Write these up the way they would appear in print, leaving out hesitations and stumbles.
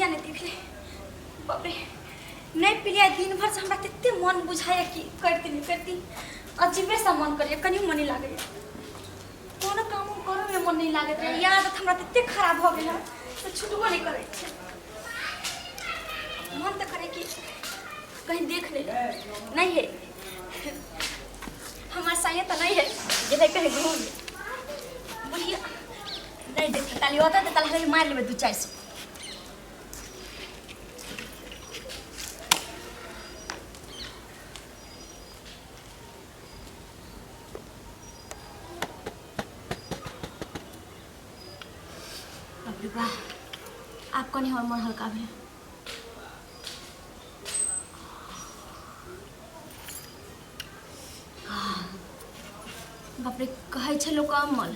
बुढ़िया नहि देख ले। बाप रे, नहि पिलियै दिन भर से हमरा कते मन बुझाइए कि करती नहि करती, अजीबे सा मन करैए, कनियो मन नहि लागैए, कोनो काम उम करैमे मन नहि लागैत रहैए। ई आदत हमरा तते खराब भऽ गेल हँ से छुटबो नहि करै छै। मन तऽ करै कि कहीं देख ले, नहीं है हमार साया तऽ नहीं है जेबै कहीं घूम। बुढ़िया नहीं देख ताली होता तऽ ताली मारि लेबै 2-4 सौ। बाप रे बाप, आब कनि हमर मन हल्का भेल। बाप रे, कहै छै लोक अमल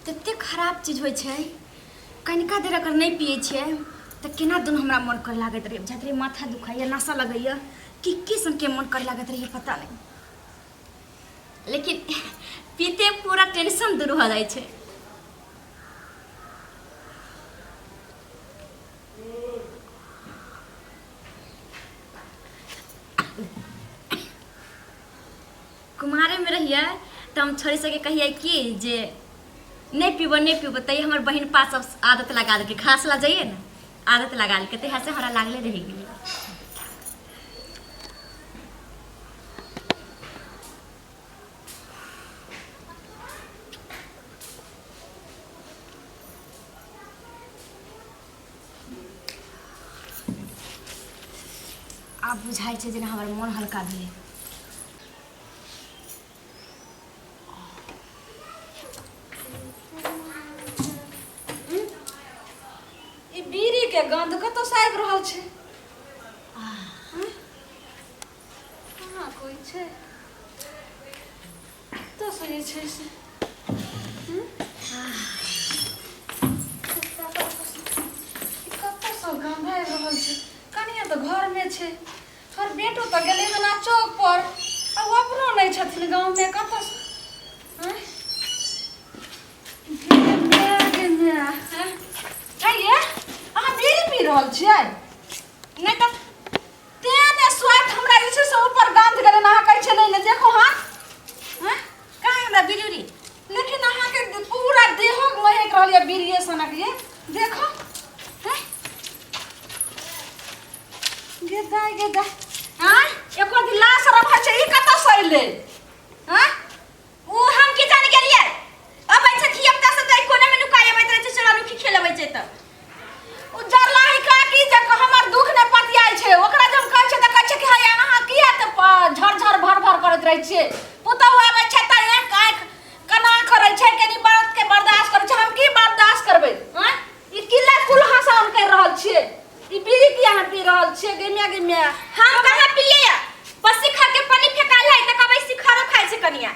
तते खराब चीज होइ छै, कनिका देर अगर नहि पियै छियै तऽ केना दुनू हमरा मन करे लागैत रहै, बुझाइत रहै माथा दुखाइए, नशा लगैए, की की सनके मन करे लागैत रहै पता नहि, लेकिन पीते पूरा टेंशन दूर भऽ जाइ छै। कुमारेमे रहियै तऽ हम छोरी सबके कहियै कि जे नहि पीबो नहि पीबो, तैयो हमर बहिन पास सब आदत लगा देलकै, घास लऽ जइयै ने आदत लगा देलकै, तहियासँ हमरा लागले रहि गेलै। आब बुझाइ छै जेना हमर मोन हल्का भेलै। ई बीड़ी के गंध कतौ से आबि रहल छै? कहाँ कोई छै? कतऽ से जे छै से कतऽ से गंध आबि रहल छै? कनिया तऽ घरमे छै, तोहर बेटो तऽ गेलै हन चौक पर, आ ओ अपनो नहि छथिन गाँवमे, कतऽ से आँय? गे माय, गे माय। आँय ये, अहाँ बीड़ी पी रहल छियै? नहि तऽ। तें ने स्वाद हमरा जे छै से ऊपर गंध गेलै ने, अहाँ कहै छियै नहि नहि, देखो हाथ। आँय? कहाँ हमरा बीड़ी उड़ी? लेकिन अहाँके पूरा देहो महकि रहल यऽ बीड़िए सनक, ये देखो। आँय? गे दाइ, गे दाइ, आँय, एको दिन लाश रखै छै, ई कतऽ से अयलै? आँय? ओ हम की जाने गेलियै, अबै छै धिया पुता सब तऽ कोने में नुकाय अबैत रहै छै, चोरा नुकी खेलबै छै तऽ। ओ जरलाही काकी जे हमर दुख नहि पतियाइ छै, ओकरा जब कहै छै तऽ कहै छै कि हे अहाँ किया तऽ झर झर भर भर करैत रहै छियै, पुतहु आबै छै तऽ एक आँखि कना करै छै, कनी बात के बर्दाश्त करै छै, हम की बर्दाश्त करबै? आँय, ई किला कुल हसान करि रहल छियै, ई बीड़ी किया अहाँ पी रहल छियै? गे माय, गे माय। हम कहाँ पिलियै या? बस शिखर के पानी फेकाल है तऽ कहबै शिखरो खाइ छै कनिया,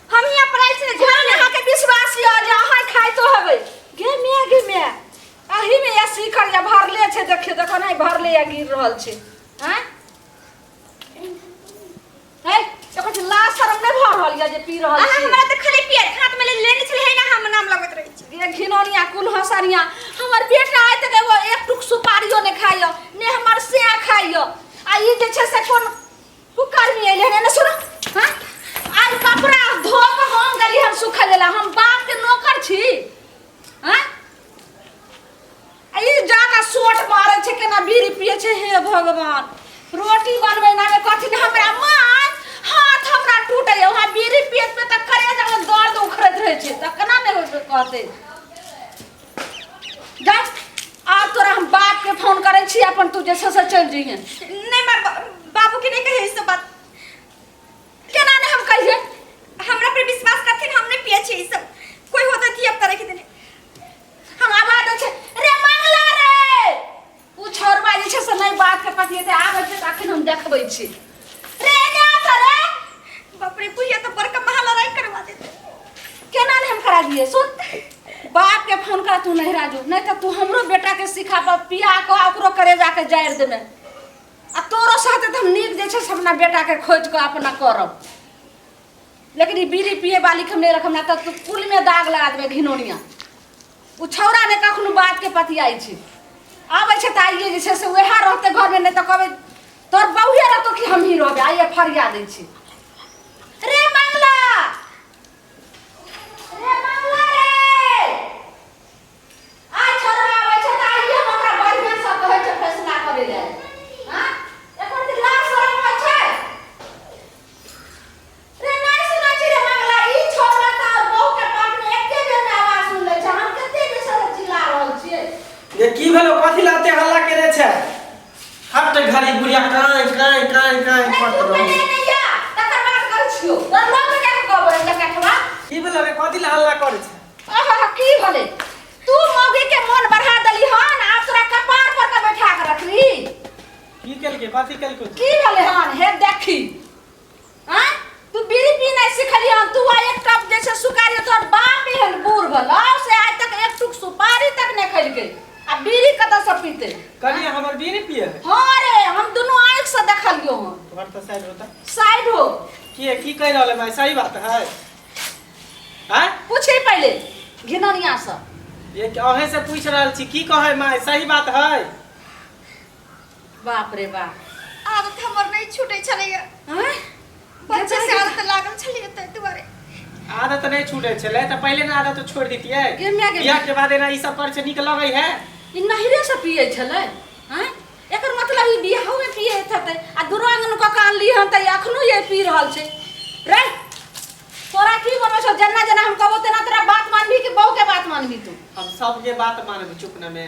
हम हियाँ पर आयल छी ने झाल। अहाँके विश्वास यऽ जे अहाँ खाइतो हेबै? गे माय, गे माय, एहिमे या शिखर या भरले छै, देखियौ देखो नहि भरले या गिर रहल छै। आँय हे, देखो छै लाज शरम नहि भऽ रहल यऽ जे पी रहल अहाँ छी? हमरा तऽ खाली पियत हाथ में लेने छलै है ना, हम नाम लगबैत रहै छी। गे घिनौनिया कुल हँसनिया, हमर बेटा आइ तक एगो एक टुक सुपारियो नहि खाइय ने हमर से खाइय, आ ई जे छै से कोन कुकर्मी अयलै हन? एने सुनो। हाँ, आइ कपड़ा धो कऽ हम गेली हन सुखै ला, हम बाप के नौकर छी? हाँ, आ ई जाके सोट मारै छै, केना बीड़ी पियै छै। हे भगवान, रोटी बनबै ना कथी ने, हमरा माय हाथ हमरा टूटैए, वहाँ बीड़ी पियत पे तऽ करेजामे दर्द उखड़ैत रहै छै, तऽ केना नहि कहतै? जा, आब तोरा हम बाप के फोन करै छी, अपन तू जे छै से चलि जइहे। नहि माय, बाबू के नहि कहियै ई सब बात। केना नहि हम कहियै? हमरा पर विश्वास करथिन, हम नहि पियै छियै ई सब, कोई होता थी अब तरह के देने। हम आवाज दै छै, रे मंगला रे, उ छोरबा जे छै से नहि बात के पतिएते, आबै छै तऽ अखन हम देखबै छी। रे एने आ तऽ रे। बाप रे, बुढ़िया तऽ बड़का महा लड़ाई करवा देते। केना नहि हम करा दिए? सुन, बाप के फोन कर, तू नहीं राजू, नहीं तऽ तू हमरो बेटा के सिखा पर पिया के ओकरो करेजा के जारि देमे, आ तोरो साथे तऽ हम नीक जे छै से अपना बेटा के खोजि कऽ अपना करब, लेकिन ई बीड़ी पिए वाली के हम नहि रखब ना तऽ तू कुल में दाग लगा देबै घिनौनिया। ओ छौड़ा ने कखनो बात के पतियाइ छै। आबै छै तऽ आइए जे छै से वएह रहतै घरमे, नहि तऽ कहबै तोर बहुए रहतौ कि हमही रहबै। आइए फरिया दै छी। रे मंगला, रे मंगला रे, आइ छोड़वा आबै छै तऽ आइए हम ओकरा बढ़िआँ सँ कहै छै फैसला करै लए। हँ, एकर जे लाज शरम होइ छै रे, नहि सुनै छी रे मंगला? ई छोड़वा तऽ बहू के बाप में एके बेर में आवाज सुन लै छै। हम कते बेर से चिल्ला रहल छियै। ये की भेलो? कथी लाते हल्ला केने छै? हट घड़ी बुढ़िया काई काई काई काई रे करत तू रहू। पहिले नहि जा, तकर बाद करै छियौ। तोर लग में जाके कहबो रे चकठवा। की भेलो रे? कथी ला हल्ला करै छै? आहा, की भेलै? तू मौगी के मन बढ़ा देली हन, आब तोरा कपार पर के बैठा के रखली। की केलकै? कथी केलकै? की भेलै हन? हे देखी, आँय, तू बीड़ी पीनाइ सिखली हन? तू आइ एक कप जे छै सुपारी, तोहर बाप एहन बूढ़ भेलौ से आइ तक एक टुक सुपारी तक नहि खेलकै, आ बीड़ी कतऽ से पीतै? कनिया हमर बीड़ी पिए है? हाँ रे, हम दुनू आँखि से देखलियौ हन। तोहर तऽ साइड होता। साइड हो। की की कहि रहल है माय? सही बात है? आँय? पूछे पहिले घिनौनिया से। ये अहें से पूछ रहल छी, की कहै माय, सही बात है? बाप रे बाप। आदत हमर नहि छूटै छलैया। आँय? बच्चे से आदत लागल छलैया, ताहि दुआरे। आदत नहि छूटे छलै तऽ पहिले ने आदत छोड़ि दितियै। गे माय गे। बियाह के बाद एना ई सब करै छै, नीक लगै है? ई नहिरे से पियै छलै? आँय, एकर मतलब ई बियाहो में पियैत हेतै, आ दुरागमन कऽ कऽ आनली हन तऽ ई अखनो ये पी रहल छै। रे, तोरा की बनबै छौ? जेना जेना हम कहबो तेना तोरा बात मानबही कि बहू के बात मानबही तू? हम सबके बात मानबै। चुप न में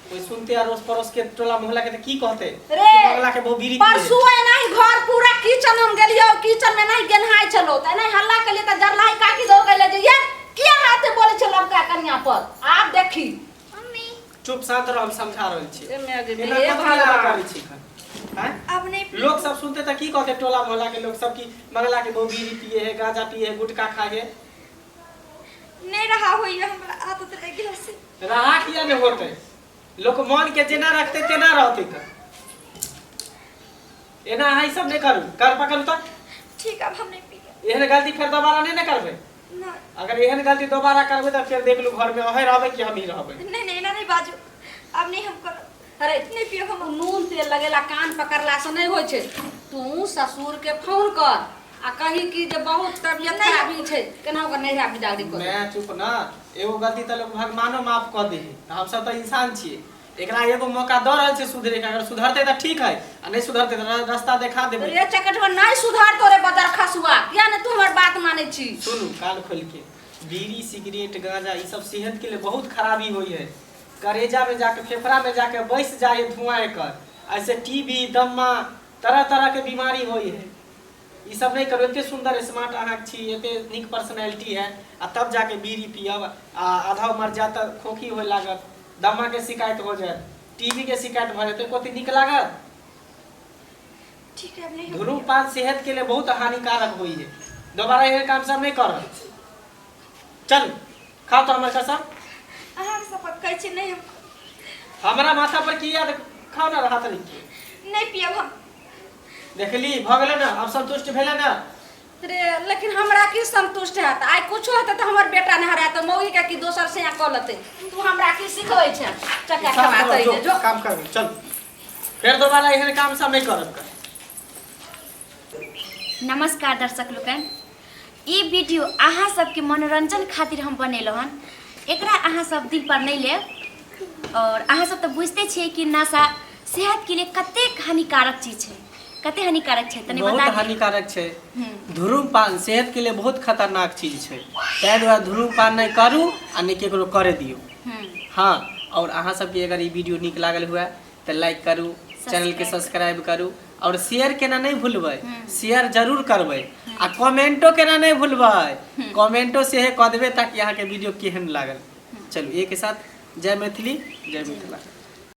कोई सुनते अड़ोस पड़ोस के टोला मोहल्ला के तऽ की कहते? रे, कि बगला के बहु बीड़ी पिए। परसू एनाही घर पूरा किचन हम गेलियो, किचन में एनाही गेन्हाइ छलो तऽ एनाही हल्ला केलियै तऽ जरलाही काकी दौड़ गेलै जे ये किया हाथे बोलै छै लबका कनिया पर। आब देखी। मम्मी। चुप शांत रह, हम समझा रहल छी। ए माय गे, एना हे कथी लए भगवान। करै छी एखन? आँय? आब नहि पीब। लोग सब सुनते तऽ की कहते टोला मोहल्ला के लोग सब, की मंगला के बहु बीड़ी पिए है, गांजा पिए है, गुटखा खाए है। नहि रहा होइया हमरा आदत लागि गेल से। रहा किया नहि होते? लोक मन के जेना रखते तेना रहते। तऽ एना अहाँ ई सब नहि करू, कर पकड़ू तऽ। ठीक, आब हम नहि पीब। एहन गलती फेर दोबारा नहि ने करबै? नहि। अगर एहन गलती दोबारा करबै तऽ फेर देख लू, घर में अहें रहबै कि हमही रहबै। नहि नहि, एना नहि बाजू, आब नहि हम करब। अरे, नहि पियब हम। नून तेल लगेला कान पकड़ला से नहि होइ छै। तू ससुर के फोन कर आ कही कि जे बहुत तबियत नहि। खराबी छै, केना ओकर नैहरा बिदागरी कर। मैं चुप ना, एगो गलती तऽ लोग भगवानो माफ कऽ दे, तऽ हमसब तऽ इंसान छियै। एकरा एगो मौका दऽ रहल छियै सुधरे के, अगर सुधरतै तऽ ठीक है, आ नहि सुधरतै तऽ रास्ता देखा देबै। रे चकटवा, नहि सुधर तोरे बदर खसुआ, किया ने तू हमर बात मानै छी? सुनू कान खोल के, बीड़ी सिगरेट गांजा ई सब सेहत के लिए बहुत खराबी होइ है। करेजा में जाके, फेफड़ा में जाके बैस जाए है धुआं एकर, ऐसे टीबी, दम्मा, तरह तरह के बीमारी होइ है। ई सब नहीं करू। एते सुंदर स्मार्ट अहाँ छी, एते नीक पर्सनैलिटी है, आ तब जाके बीड़ी पियब आ आधा उमर जायत तऽ खोखी होय लागत, दम्मा के शिकायत हो जायत, टीबी के शिकायत भऽ जायत, कथी नीक लागत? ठीक है, अब नहीं हम। धूम्रपान सेहत के लिए बहुत हानिकारक होइ है। दोबारा एहन काम सब नहीं करब। चल खाओ तो हमर कसम। अहाँके शपथ कहै छी, नहि हम। हमरा माथा पर की याद, खाओ ना हाथ लिख के। नहि पियब हम। देखली, भऽ गेलै ने? आब संतुष्ट भेलै ने? रे, लेकिन हमरा की संतुष्ट हैत? आइ कुछो हेतै तऽ हमर बेटा नहि हरायत, मौगी के की दोसर से कऽ लेतै। तू हमरा की सिखबै छै? चक्का काम खवा करो, जो जो, काम करू चल, फेर दोबारा एहन काम सब नहीं करब कर। नमस्कार दर्शक लोकनि, ई वीडियो अहाँ सबके मनोरंजन खातिर हम बनेलहुँ हन, एकरा अहाँ सब दिल पर नहीं लेब। और अहाँ सब तऽ बुझते छियै कि नशा सेहत के लिए कतेक हानिकारक चीज छै, कते हानिकारक छै तनी बहुत बता दियौ। हानिकारक छै। धूम्रपान सेहत के लिए बहुत खतरनाक चीज छै, ताहि दुआरे धूम्रपान नहि करू आ नहि केकरो करे दियौ। हाँ, और अहाँ सबके अगर ई वीडियो नीक लागल हुए तऽ लाइक करू, चैनल के सब्सक्राइब करू और शेयर केना नहीं भूलबै, शेयर जरूर करबै आ कमेंटो केना नहीं भूलबै, कमेंटो से कऽ देबै ताकि अहाँके वीडियो केहन लागल। चलू, एक के साथ जय मैथिली, जय मिथिला।